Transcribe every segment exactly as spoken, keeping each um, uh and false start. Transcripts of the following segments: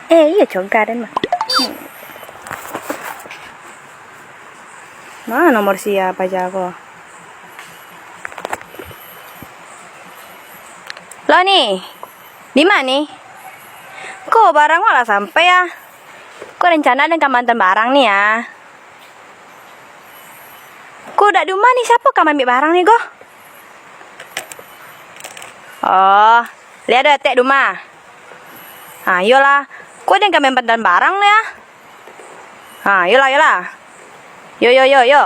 Eh, iyo cogar den mah. Ma nomor sia paja ko? Lo ni, di ma ni? Ko barang wak lah sampai ah. Ko rencana den ka maantaan barang ni ah. Ko dak di umah ni, siapo ka maambiak barang ni ko? Oh, lai ado etek di umah? Ha, iyolah. Ko den ka maantaan barang ni ah. Ha, iyolah, iyolah. Yo, yo, yo, yo.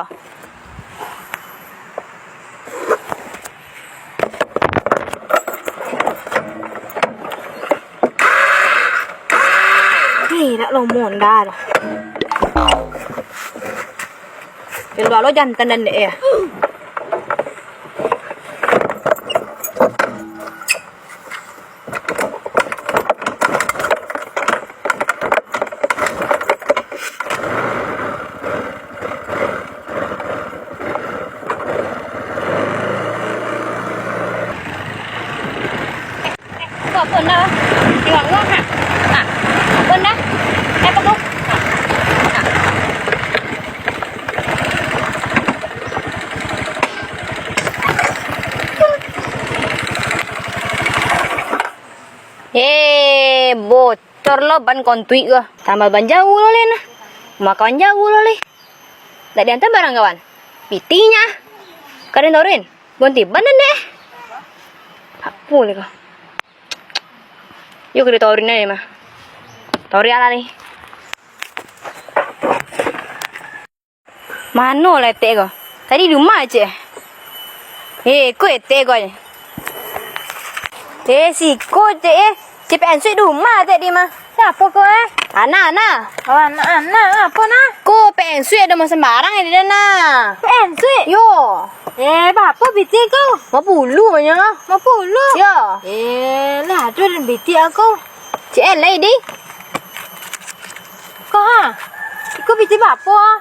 Hei, dak lomo nda doh. Keluar lo jantan dan dek ya. Ko pun dah. Tiwang ko, ha. Ha. Pun dah. Eh, pun. Ha. Ha. Eh, bocor lo ban kontuik ko. Tambah ban jauah lo, Len. Makawan jauah lo, Len. Dak diantaan barang kawan. Pitinyo. Karen torin. Gonti ban dek. Apo ni ko? Yo, kito torin aja mah. Torin alah ni. Mano lah etek ko? Tadi di rumah, Cek. Eh, ko etek ko. Eh, siko, Cek, eh. Cek Pensuik di rumah, Cek, di mah. Siapo ko, eh? Ana, Ana. Oh, Ana, Ana. Apo, Ana? Ko Pensuik ado masan barang di dana. Pensuik? Yo. Eh, barapo pitih ko? Limo puluah banyak. Limo puluah? Yo. Eh, lah, ado den pitih ko. Cek, eh, lai di. Ko, ha? Iko pitih barapo, ha?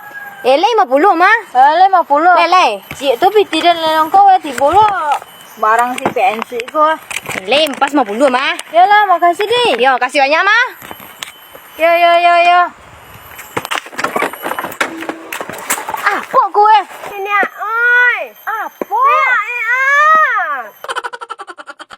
Eh, lai limo puluah mah. Eh, lai limo puluah. Lai, lai. Cek tu pitih den lai ko, weh, tibo lo. Barang si Pensuik ko. Lai, pas limo puluah mah. Yolah, makasih, di. Yo, makasih banyak mah. Yo, yo, yo, yo. Apo ko, eh? Sini, ah, oi. Apo?